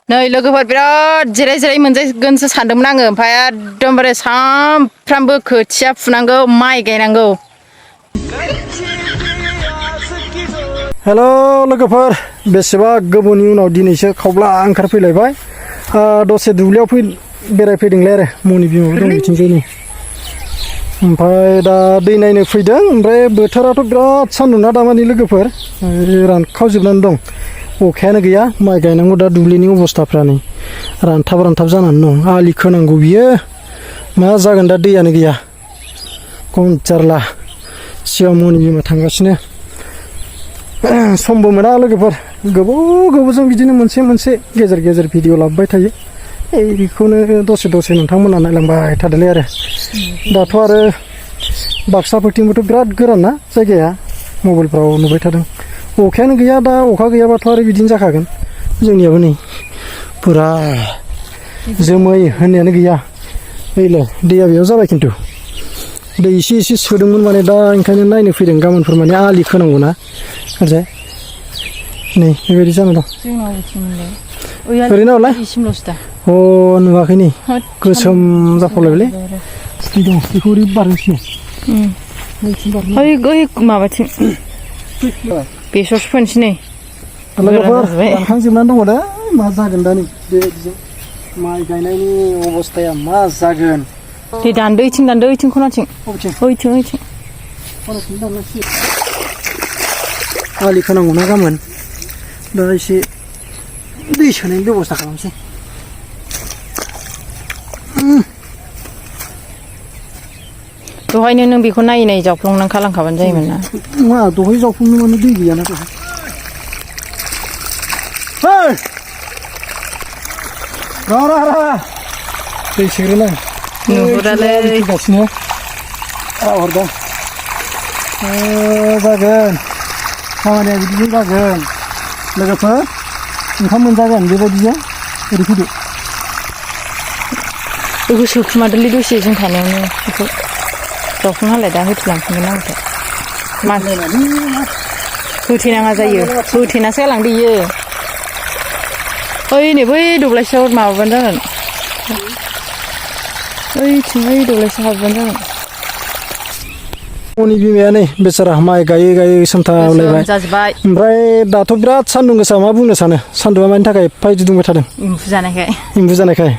नै लोगोफोर बिराद जिराय जिराय मोनजागोनसो सानदोंमोन आङो ओमफ्राय एकदमबारे सामफ्रामबो खोथिया फुनांगौ माइ गायनांगौ। हेलो लोगोफोर बेसेबा गोबावनि उनाव दिनैसो खावब्ला ओंखारफैलायबाय दसे दुब्लियाव बेरायफैदोंलै आरो मनि बिमाबो दं बिथिंजायनि ओमफ्राय दा दै नायनो फैदों ओमफ्राय बोथोराथ' बिराद सान्दुंना दामानि लोगोफोर रानखावजोबनानै दं अखायानो गैया माइ गायनांगौ दा दुब्लिनि अबस्थाफ्रा नै रानथाब जानानै दं आलि खोनांगौ बियो मा जागोन दा दैयानो गैया खम जारला सिगां मनि बिमा थांगासिनो समबो मोना लोगोफोर गोबावजों बिदिनो मोनसे गेजेर भिडिअ लाबोबाय थायो बेखौनो दसे नोंथांमोना नायलांबाय थादोंलै आरो दाथ' आरो बाक्साफोरथिंबोथ' बिराद गोरान ना जायगाया मबाइलफ्राव नुबाय थादों अखायानो गैया दा अखा गैयाबाथ' आरो बिदिनो जाखागोन जोंनियाबो नै पुरा जोमै होननायानो गैया ओइलाय दैया बेयाव जाबाय खिन्थु दै एसे सोदोंमोन माने दा ओंखायनो नायनो फैदों गाबोनफोर माने आलि खोनांगौ ना ओरैजाय नै बेबायदि जाना दं ओरैनो अ नुवाखै नै गोसोम जाफावलायबायलै दं बेखौ ओरै बारनोसै माबाथिं बेसरसो फोनोसै नै लोगोफोर रानखांजोबनानै दङ दा मा जागोन दा नै बेबायदिजों माइ गायनायनि अबस्थाया मा जागोन दे दानदो ओइथिं खनाथिं ओइथिं आलि खोनांगौ ना गाबोन दा एसे दै सोनायनि बेबस्था खालामसै दहायनो नों बेखौ नायै जावफ्लंनानै खालामखाबानो जायोमोन ना मा दहाय जावफ्लंनो माने दै गैयाना दहाय रा दै सोग्रोनां नुहुरालै फैगासिनो हरदों जागोन खामानिया बिदिनो जागोन लोगोफोर ओंखाम मोनजागोन बेबायदिजों ओरै फैदो बेखौ सोखुमादोलै दसे जों थानायावनो बेखौ जावफ्लंहालाय दा होथेलांफिनगोन आंखौ होथेनाङा जायो होथेनासो गालांदो इयो ओइ नै बै दब्लायसेयाव माबाबानो जागोन ओइथिं ओइ दब्लायसे हाबबानो जागोन मनि बिमाया नै बेचारा माइ गायै सोमथाबलायबाय ओमफ्राय दाथ' बिराद सान्दुं गोसा मा बुंनो सानो सान्दुंआ मानि थाखाय फायदि दुंबाय थादों एम्बु जानायखाय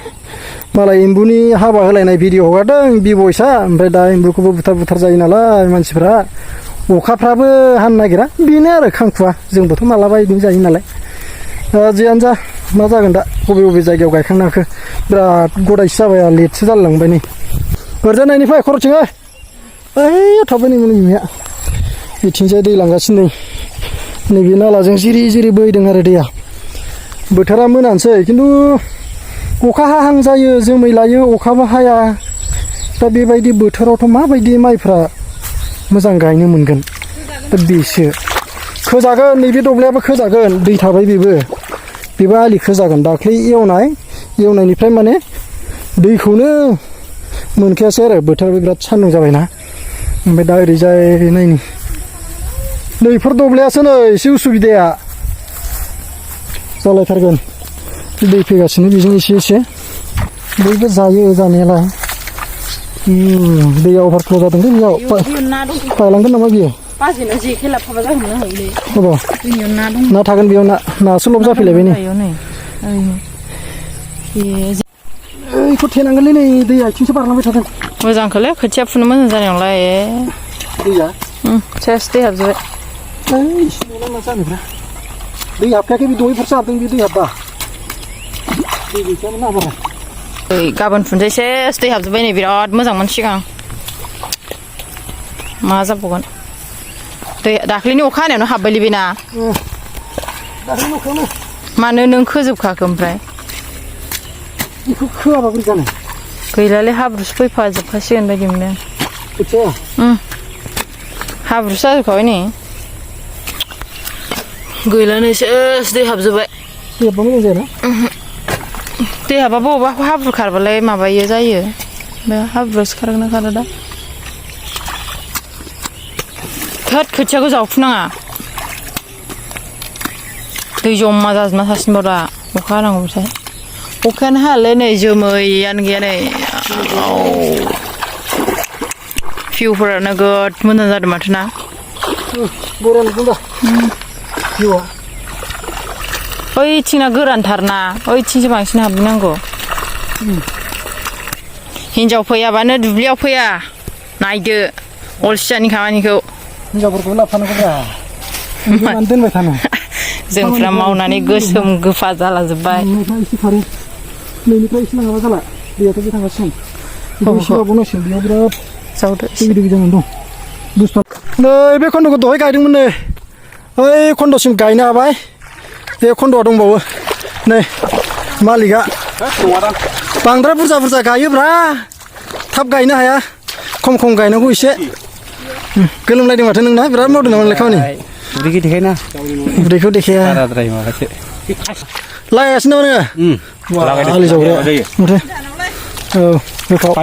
मालाय एम्बुनि हाबा होलायनाय भिडिअ हगारदों बिबयसा ओमफ्राय दा एम्बुखौबो बुथार जायो नालाय मानसिफ्रा अखाफ्राबो हानो नागिरा बेनो आरो खांखुवा जोंबोथ' मालाबा बिदिनो जायो नालाय जियानो जा मा जागोन दा बबे जायगायाव गायखांनांखो बिराद गदायसो जाबाय लेटसो जालांबाय नै ओरजानायनिफ्राय खर'थिं ओइ थाबाय नै मनि बिमाया बिथिंजाय दै लांगासिनो नैबे नालाजों जिरि बोहैदों आरो दैया बोथोरा मोनानोसै खिन्थु अखा हाहां जायो जोमै लायो अखाबो हाया दा बेबायदि बोथोरावथ' माबायदि माइफ्रा मोजां गायनो मोनगोन दा बेसो खोजागोन नैबे दब्लायाबो खोजागोन दै थाबाय बेबो आलि खोजागोन दाख्लै एवनायनिफ्राय माने दैखौनो मोनखायासै आरो बोथोराबो बिराद सान्दुं जाबायना ओमफ्राय दा ओरैजाय नायनि नैफोर दब्लायासो नै एसे उसुबिदाया जालायथारगोन दै फैगासिनो बेजों एसे बयबो जायो जानायालाय दैया अभारफ्ल' जादोंलै बेयाव बायलांगोन नामा बियो ना थागोन बेयाव नासो लब जाफैलायबाय नै बेखौ थेनांगोनलै नै दैया आथिंसो बारलांबाय थादों मोजांखौलै खोथिया फुनो मोजां जानाय नंलाय दैया सेस दै हाबजोब्बाय मा जानोब्रा दै हाबखायाखै बे दहायफोरसो हाबदों बे दै हाबबा दै गैखायामोन ना बारा गाबोन फुनसै सेस दै हाबजोब्बाय नै बिराद मोजांमोन सिगां मा जाबावगोन दै दाख्लैनि अखा हानायावनो हाबबायलै बेना दाख्लैनि अखायावनो मानो नों खोजोबखाखो ओमफ्राय बेखौ खोआबा बोरै जानो गैलालै हाब्रुसो फैफाजोबखासिगोन बायदि मोनदों हाब्रुसो जाजोबखाबाय नै गैलानो सेस दै हाबजोब्बाय दै हाबबा मोजां जायाना दै हाबबाबो अबेबा हाब्रु खारबालाय माबायो जायो बे हाब्रुआसो खारगोन ना खारा दा थोद खोथियाखौ जावफुनाङा दै जमा जाजोबना थासिनबाव दा अखा हानांगौबाथाय अखायानो हायालै नै जोमैयानो गैया नै भिउफोरा नोगोद मोजां जादों माथो ना बर'न बुंदा भिउआ ओइथिंना गोरानथारना ओइथिंसो बांसिन हाबनांगौ हिनजाव फैयाबानो दुब्लियाव फैया नायदो अलसियानि खामानिखौ हिनजावफोरखौ लाफानांगौब्रा मानो दोनबाय थानो जोंफ्रा मावनानै गोसोम गोफा जालाजोब्बाय नैनिफ्राय एसे लाङाबा जाला दैयाथ' बे थांगासिनो एसेबाबो नसिम बेयाव बिराद जावदो गिदिर गिदिर जानानै दं बुस्थुआ नै बे खन्द'खौ दहाय गायदोंमोन नै ओइ खन्द'सिम गायनो हाबाय बे खन्द'आ दंबावो नै मालिकआ बांद्राय बुरजा बुरजा गायोब्रा थाब गायनो हाया खम खम गायनांगौ एसे गोलोमलायदों माथो नोंना बिराद मावदों नामा नोंलाय खामानि उदैखौ देखायना उदैखौ देखाया बाराद्राय माबासो लागासिनो नामा नोङो आलि जावग्राया माथो औ गोथाव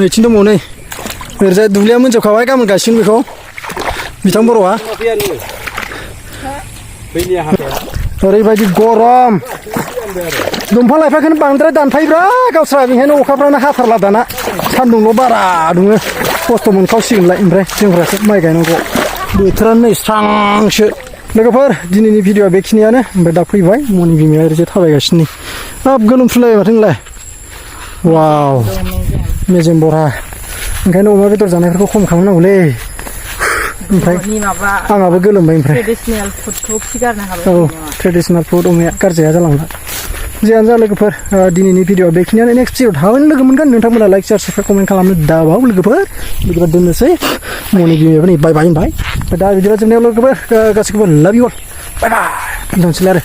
नैथिं दंबावो नै ओरैजाय दुब्लिया मोनजोबखाबाय गाबोन गायसिगोन बेखौ बिथां बर'आ ओरैबायदि गरम दंफां लाइफांखौनो बांद्राय दानफायोब्रा गावस्रा बेनिखायनो अखाफ्रानो हाथारला दाना सान्दुंल' बारा दुङो खस्थ' मोनखावसिगोनलाय ओमफ्राय जोंफ्रासो माइ गायनांगौ बोथोरानो नै स्रांसो लोगोफोर दिनैनि भिडिअ'आ बेखिनियानो ओमफ्राय दा फैबाय मनि बिमाया ओरैजाय थाबायगासिनो हाब गोलोमफ्रुलायबाय माथो नोंलाय वाव मेजेम बरा ओंखायनो अमा बेदर जानायफोरखौ खम खालामनांगौलै ओमफ्राय आंहाबो गोलोमबाय ओमफ्राय ट्रेडिशनेल फुडखौ खिगारनो हाबाय औ ट्रेडिशनेल फुड अमाया गारजाया जालांला जियानो जा लोगोफोर दिनैनि भिडिअ'आ बेखिनियानो नेक्स्ट भिडिअ थाबैनो लोगो मोनगोन नोंथांमोना लाइक शेयार साबस्क्राइब कमेन्ट खालामनो दाबाव लोगोफोर बिदिबा दोननोसै मनि बिमायाबो नै बाय बाय होनबाय दा बिदिबा जोबनायाव लोगोफोर गासैखौबो लाभ इउ अल बाय बाय दोनसैलाय आरो